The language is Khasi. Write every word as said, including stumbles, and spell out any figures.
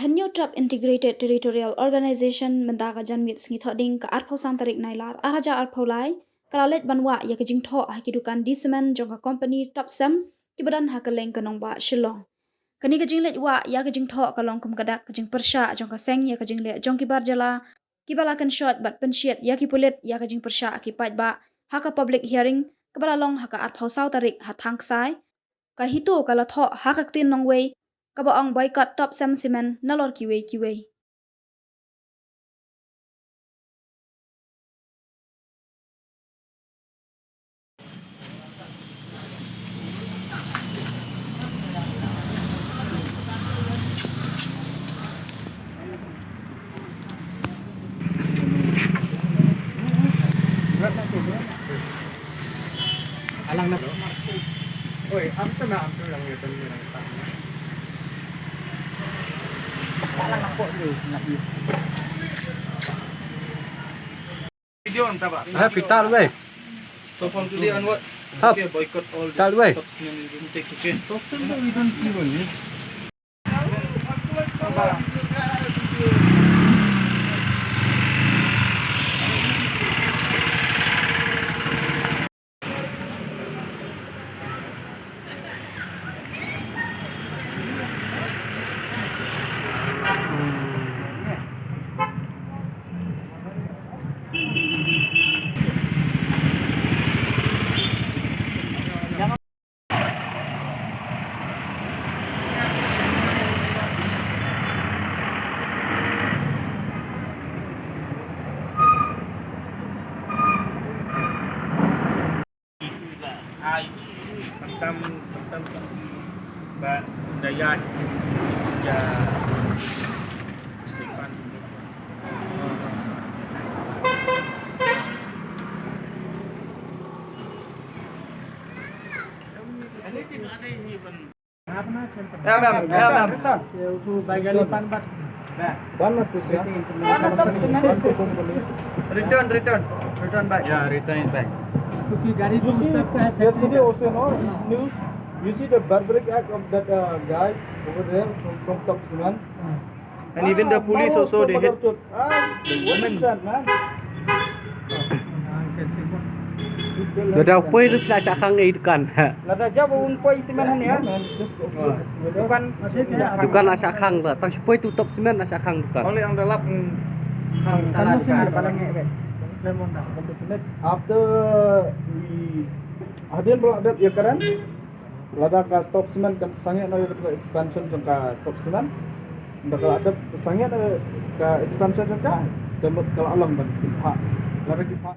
Ka Hynñiewtrep Integrated Territorial Organization mynta ka janmiet Sngi Thohdieng ka arphew san tarik Nailar arhajar arphew lai ka la leit ban wah ïa ka jingthoh ha ki dukan di cement jong ka kompani Topcem kiba don ha kylleng ka nongbah Shillong. Kane ka jingleit wah ïa ka jingthoh ka long kum ka dak ka jingpyrshah jong ka seng ïa ka jingleh jong ki bar jylla kiba la kynshoit bad pynshiat ïa ki pulit ïa ka jingpyrshah ki paidbah ha ka public hearing kaba la long ha ka arphew saw tarik ha Thangksai. Ka HITO ka la thoh ha ka ktien nongwei kaba ong boycott Topcem Cement nalor kiwei kiwei. Alang na. Oi, am tu na, am tu lang ya, tu lang. Alang na ko ni, na ni. Video on taba. Ha, pital wei. So from today onwards, ha, okay, boycott all the, pital wei. Topcem we don't take, okay? Topcem we don't give only. Ai, khamtam, khamtam ba daya ja sipan. Yeah, ma'am. Yeah, ma'am. Return, return. Return back. Yeah, return it back. क्योंकि गाड़ी You see, yesterday also, no, news, you see the barbaric act of that, uh, guy over there from, from Topcem. And even the police also, they hit. Ah, the woman. Lada u poi ruh la shah khang ïa i dukan. Lada jia ba un poi cement hangne, ha? Dukan. Dukan la shah khang, tang shu poi tu Topcem la shah khang dukan. Only on the lap, mm, khang tala dukan. After we, hadien ba la dep ïakren, lada ka Topcem kan sangeh noh ïa ka expansion jong ka Topcem. Lada ka la dep sangeh noh ka expansion jong ka, te mut ka la long ban ki phah. Lada ki phah.